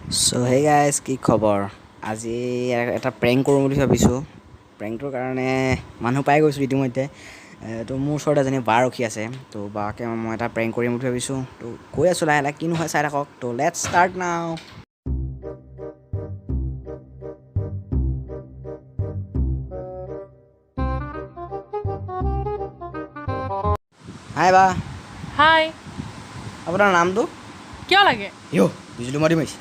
চ' hey guys, কি খবৰ? আজি এটা প্ৰেংক কৰোঁ বুলি ভাবিছোঁ। প্ৰেংকটোৰ কাৰণে মানুহ পাই গৈছোঁ ইতিমধ্যে। তো মোৰ ওচৰত এজনী বা ৰখি আছে। তো বাকে মই এটা প্ৰেংক কৰিম বুলি ভাবিছোঁ। তো গৈ আছোঁ লাহে লাহে, কিনো হয় চাই থাকক। তো let's start নাও। হাই বা। হাই। আপোনাৰ নামটো? কিয় লাগে? ইয়ো, বিজুলী মাৰি মাৰিছে।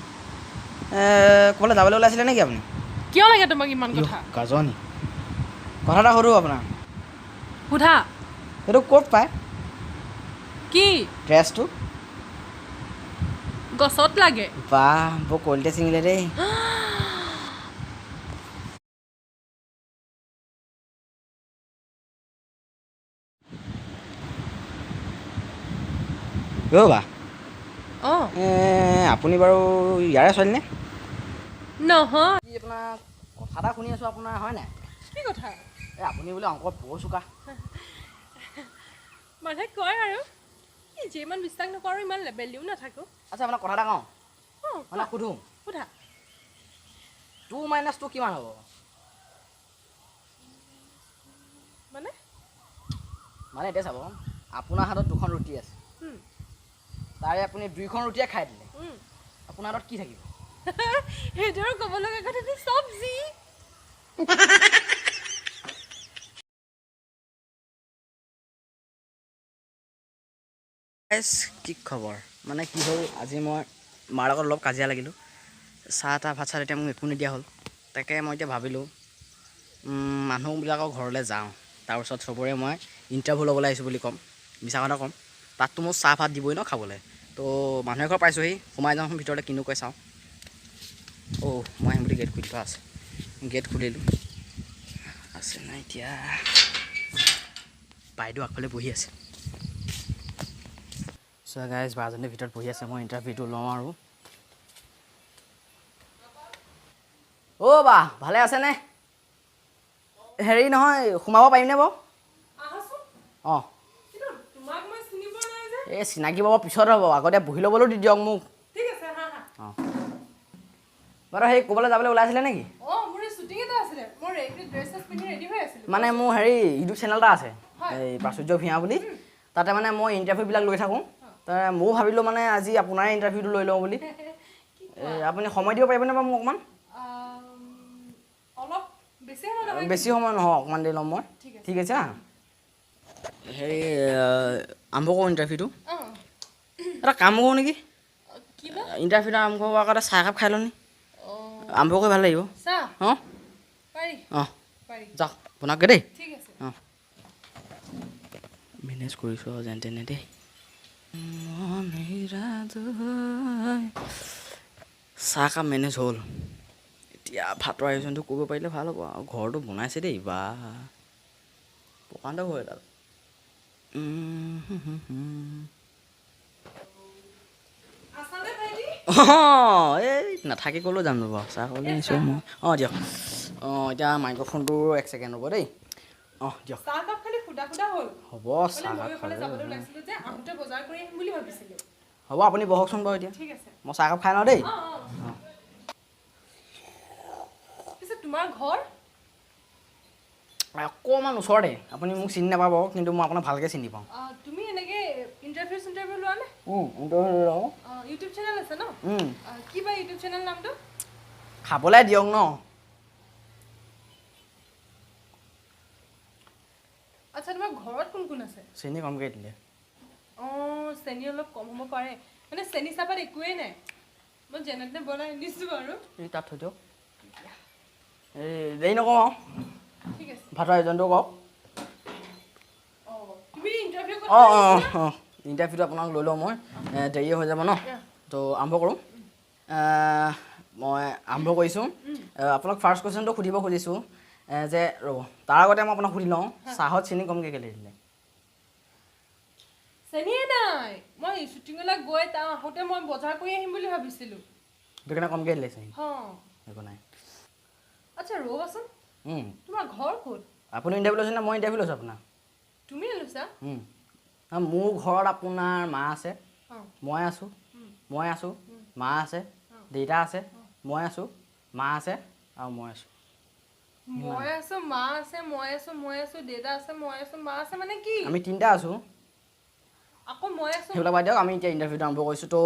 ক'ৰবালৈ যাবলৈ ওলাইছিলে নেকি আপুনি? কিয় লাগে তোমাক ইমান কথা? গাজনি। কথা এটা সুধো আপোনাক। সোধা। সেইটো ক'ত পায়? কি? ড্ৰেছটো। গছত লাগে। বাহ, বৰ কোৱালিটি ছিঙিলে দেই। অ' বা। অঁ। আপুনি বাৰু ইয়াৰে ছোৱালী নে? নহয়। কি আপোনাৰ কথা এটা শুনি আছোঁ আপোনাৰ, হয় নাই? কি কথা? এই আপুনি বোলে অংকত বৰ চোকা। মানুহে কয় আৰু, নিজে ইমান বিশ্বাস নকৰোঁ, ইমান লেবেল দিও নাথাকোঁ। আচ্ছা, আপোনাক কথা এটা কওঁ। অঁ। মানে সোধোঁ। সোধা। 2 মাইনাছ 2 কিমান হ'ব? মানে? মানে এতিয়া চাব, আপোনাৰ হাতত দুখন ৰুটি আছে, তাৰে আপুনি দুইখন ৰুটিয়ে খাই দিলে, আপোনাৰ হাতত কি থাকিব? সেইটো আৰু ক'ব লগা কথা, চব্জি। কি খবৰ? মানে কি হ'ল, আজি মই মাৰ লগত অলপ কাজিয়া লাগিলোঁ। চাহ তাহ ভাত চাত এতিয়া মোক একো নিদিয়া হ'ল। তাকে মই এতিয়া ভাবিলোঁ মানুহবিলাকৰ ঘৰলৈ যাওঁ, তাৰপিছত চবৰে মই ইণ্টাৰভিউ ল'বলৈ আহিছোঁ বুলি ক'ম, মিছা কথা ক'ম। তাততো মোক চাহ ভাত দিবই ন খাবলৈ। তো মানুহ এঘৰ পাইছোঁহি, সোমাই যাওঁ ভিতৰলৈ, কিনো কয় চাওঁ। অ', মই আহিম বুলি গেট খুলি থোৱা আছে, গেট খুলিলোঁ। আছে নাই এতিয়া? বাইদেউ আগফালে বহি আছে। চ' গাইজ, বাজনীৰ ভিতৰত বহি আছে, মই ইণ্টাৰভিউটো লওঁ আৰু। অ' বা, ভালে আছেনে? হেৰি নহয়, সোমাব পাৰিমনে বাৰু? অঁ। এই চিনাকি পাব পিছত হ'ব, আগতে বহি ল'বলৈও দি দিয়ক মোক। অঁ বাৰু, সেই ক'ৰবালৈ যাবলৈ ওলাইছিলে নেকি? মানে মোৰ হেৰি ইউটিউব চেনেল এটা আছে, এই প্ৰাচুৰ্য ভূঞা বুলি। তাতে মানে মই ইণ্টাৰভিউবিলাক লৈ থাকোঁ। তাৰ ময়ো ভাবিলোঁ মানে আজি আপোনাৰে ইণ্টাৰভিউটো লৈ লওঁ বুলি। আপুনি সময় দিব পাৰিবনে বাৰু মোক অকণমান? বেছি সময় নহয়, অকণমান দেৰি ল'ম মই। ঠিক আছে। হেৰি, আৰম্ভ কৰোঁ ইণ্টাৰভিউটো। এটা কাম কৰোঁ নেকি, ইণ্টাৰভিউটো আৰম্ভ কৰাৰ আগতে চাহ একাপ খাই লওঁ নি? আৰম্ভ কৰি ভাল লাগিব। অঁ অঁ, যাওক বনাওকগৈ দেই। অঁ, মেনেজ কৰিছোঁ আৰু যেন তেনে দেই। চাহকাপ মেনেজ হ'ল, এতিয়া ভাতৰ আয়োজনটো কৰিব পাৰিলে ভাল হ'ব। আৰু ঘৰটো বনাইছে দেই, বা প্ৰকাণ্ড ঘৰ এডাল। অঁ, এই নাথাকি ক'লেও যাম ৰ'ব, চাহ খাবলৈ আহিছোঁ মই। অঁ দিয়ক। অঁ, এতিয়া মাইক্ৰফোনটো এক ছেকেণ্ড ৰ'ব দেই। অঁ দিয়ক। হ'ব, চাহকাপ হ'ব, আপুনি বহকচোন বাৰু এতিয়া। মই চাহকাপ খাই লওঁ দেই। তোমাৰ ঘৰ অকণমান ওচৰতে। আপুনি মোক চিনি নাপাব, কিন্তু মই আপোনাক ভালকৈ চিনি পাওঁ। তুমি এনেকৈ ইণ্টাৰভিউ চিণ্টাৰভিউ লোৱা নে? ইণ্টাৰভিউ লওঁ। ইউটিউব চেনেল আছে ন? কি বা ইউটিউব চেনেল নামটো? খাবলৈ দিয়ক ন। আচ্ছা, তোমাৰ ঘৰত কোন কোন আছে? চেনি কমকৈ দিলে। অঁ, চেনি অলপ কম হ'ব পাৰে, মানে চেনি চাহপাত একোৱেই নাই। মই যেনে তেনে বনাই আনিছোঁ আৰু। এই তাত থৈ দিয়ক। এই দেৰি নকওঁ আৰু। ঠিক আছে। ভাতৰ আয়োজনটো কওক। অঁ অঁ অঁ, ইণ্টাৰভিউটো আপোনাক লৈ লওঁ মই, দেৰিয়ে হৈ যাব ন। তো আৰম্ভ কৰোঁ। মই আৰম্ভ কৰিছোঁ। আপোনাক ফাৰ্ষ্ট কুৱেশ্যনটো সুধিব খুজিছোঁ যে, ৰ'ব, তাৰ আগতে মই আপোনাক সুধি লওঁ, চাহত চেনি কমকৈ কেলৈ দিলে? চেনিয়ে নাই। মই শ্বুটিঙলৈ গৈ তাৰ আহোঁতে মই বজাৰ কৰি আহিম বুলি ভাবিছিলোঁ, সেইটো কাৰণে কমকৈ দিলে চেনি। একো নাই। আচ্ছা ৰ'বাচোন, তোমাৰ ঘৰ ক'ত? আপুনি ইণ্টাৰভিউ লৈছে নে মই ইণ্টাৰভিউ লৈছোঁ আপোনাক? তুমি লৈছা? মোৰ ঘৰত আপোনাৰ মা আছে, মই আছোঁ, মা আছে, দেউতা আছে, মই আছোঁ, মা আছে আৰু মই আছোঁ। মই আছোঁ, মা আছে, মই আছোঁ, মই আছোঁ, দেউতা আছে, মই আছোঁ, মা আছে, মানে কি? আমি তিনিটা আছোঁ। আকৌ মই আছোঁ। সেইবিলাক বাদ দিয়ক, আমি এতিয়া ইণ্টাৰভিউটো আৰম্ভ কৰিছোঁ। তো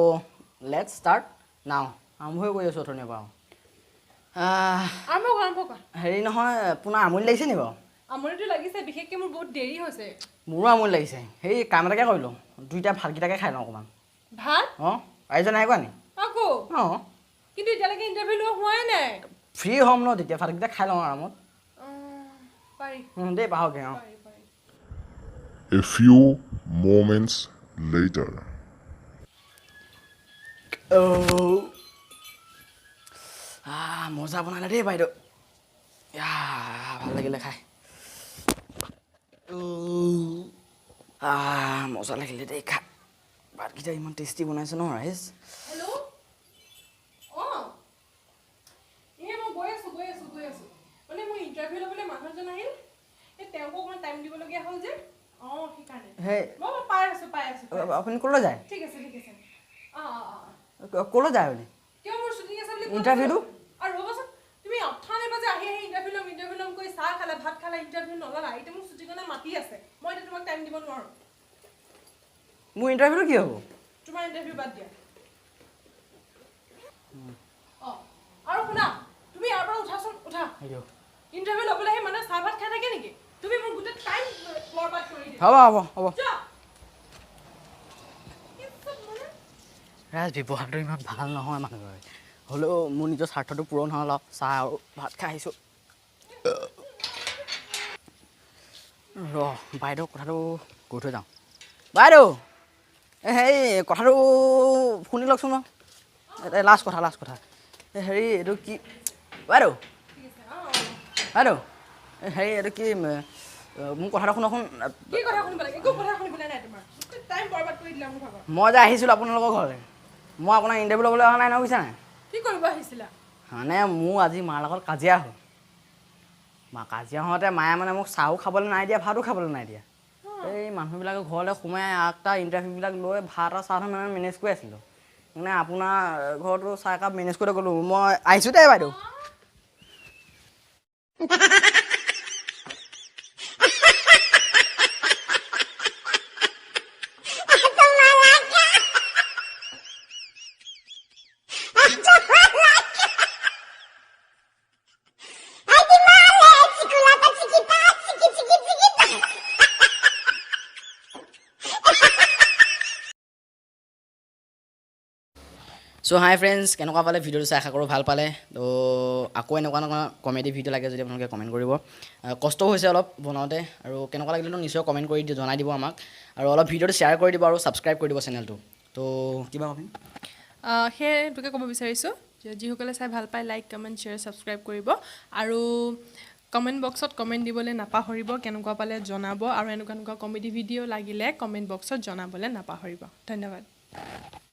let's start নাও। আৰম্ভই কৰি আছোঁ অথনিৰ পৰা। আৰম্ভ কৰা, আৰম্ভ কৰা। হেৰি নহয়, আপোনাৰ আমনি লাগিছে নি বাৰু? আমনিটো লাগিছে, বিশেষকৈ মোৰ বহুত দেৰি হৈছে। মোৰো আমনি লাগিছে। সেই কাম এটাকে কৰি লওঁ, দুইটা ভাতকেইটাকে খাই লওঁ অকণমান। ভাত? অঁ, আয়োজন নাই কৰা নি? আকৌ? অঁ। কিন্তু এতিয়ালৈকে ইণ্টাৰভিউ লোৱা হোৱাই নাই। ফ্ৰী হ'ম ন তেতিয়া, ভাতকেইটা খাই লওঁ আৰামত। পাৰি। দেই, পাহৰকে। অঁ। পাৰি পাৰি। A few moments later. মজা বনালে দেই বাইদেউ, ভাল লাগিলে খাই। মজা লাগিলে দেই খাই। ভাতকেইটা ইমান টেষ্টি বনাইছে ন ৰাইজ। হেল্ল', অঁ, এই মই গৈ আছোঁ, গৈ আছোঁ, গৈ আছোঁ। মানে মোৰ ইণ্টাৰভিউ ল'বলৈ মানুহ এজন আহিল, এই তেওঁকো অকণমান টাইম দিবলগীয়া হ'ল যে, অঁ সেইকাৰণে। সেই মই পাই আছোঁ, পাই আছোঁ। আপুনি ক'লৈ যায়? ঠিক আছে, ঠিক আছে। অঁ অঁ অঁ। ক'লৈ যায় আপুনি? কিয়, মোৰ শ্বুটিং আছে বুলি। ইণ্টাৰভিউটো? আৰু ৰ'বচোন, তুমি অথনিৰ পৰা যে আহি আহি ইণ্টাৰভিউ ল'ম, ইণ্টাৰভিউ ল'ম কৰি চাহ খালা, ভাত খালা, ইণ্টাৰভিউ নল'লা। এতিয়া মোক ছুটিৰ কাৰণে মাতি আছে, মই এতিয়া তোমাক টাইম দিব নোৱাৰোঁ। মোৰ ইণ্টাৰভিউটো কি হ'ব? তোমাৰ ইণ্টাৰভিউ বাদ দিয়া। অঁ, আৰু শুনা, তুমি ইয়াৰ পৰা উঠাচোন, উঠা। ইণ্টাৰভিউ ল'বলৈ আহি মানুহে চাহ ভাত খাই থাকে নেকি? তুমি মোৰ গোটেই টাইম বৰবাদ কৰি দিলা। হ'ব হ'ব হ'ব। যোৱা। ৰাজ, ব্যৱহাৰটো ইমান ভাল নহয় মানুহৰ, হ'লেও মোৰ নিজৰ স্বাৰ্থটো পূৰণ হ'ল আৰু চাহ আৰু ভাত খাই আহিছোঁ। ৰ বাইদেউ, কথাটো কৈ থৈ যাওঁ। বাইদেউ, এই হেৰি কথাটো শুনি লওকচোন বাৰু। লাষ্ট কথা, লাষ্ট কথা। এই হেৰি, এইটো কি বাইদেউ, বাইদেউ, এই হেৰি, এইটো কি, মোৰ কথাটো শুনকচোন। কি কথা শুনিব লাগে? একো কথা শুনিবলৈ নাই, তোমাৰ টাইম বৰবাদ কৰি দিলা মোৰ ভাগৰ। মই যে আহিছিলোঁ আপোনালোকৰ ঘৰলৈ, মই আপোনাৰ ইণ্টাৰভিউ ল'বলৈ অহা নাই নহয়, বুজিছা নাই? কি কৰিব আহিছিলা? মানে মোৰ আজি মাৰ লগত কাজিয়া হ'ল। মা কাজিয়া হওঁতে মায়ে মানে মোক চাহো খাবলৈ নাই দিয়া, ভাতো খাবলৈ নাই দিয়া। এই মানুহবিলাকৰ ঘৰলৈ সোমাই আগটা ইণ্টাৰভিউবিলাক লৈ ভাত আৰু চাহটো মানে মেনেজ কৰি আছিলোঁ। মানে আপোনাৰ ঘৰতো চাহ একাপ মেনেজ কৰি গ'লোঁ। মই আহিছোঁ দেই বাইদেউ। চ' হাই ফ্ৰেণ্ডছ, কেনেকুৱা পালে ভিডিঅ'টো চাই? আশা কৰোঁ ভাল পালে। তো আকৌ এনেকুৱা এনেকুৱা কমেডি ভিডিঅ' লাগে যদি আপোনালোকে কমেণ্ট কৰিব। কষ্টও হৈছে অলপ বনাওঁতে, আৰু কেনেকুৱা লাগিলেতো নিশ্চয় কমেণ্ট কৰি জনাই দিব আমাক, আৰু অলপ ভিডিঅ'টো শ্বেয়াৰ কৰি দিব আৰু ছাবস্ক্ৰাইব কৰি দিব চেনেলটো। তো কিবা কবি? সেইটোকে ক'ব বিচাৰিছোঁ যে যিসকলে চাই ভাল পায়, লাইক, কমেণ্ট, শ্বেয়াৰ, ছাবস্ক্ৰাইব কৰিব আৰু কমেণ্ট বক্সত কমেণ্ট দিবলৈ নাপাহৰিব, কেনেকুৱা পালে জনাব, আৰু এনেকুৱা এনেকুৱা কমেডি ভিডিঅ' লাগিলে কমেণ্ট বক্সত জনাবলৈ নাপাহৰিব। ধন্যবাদ।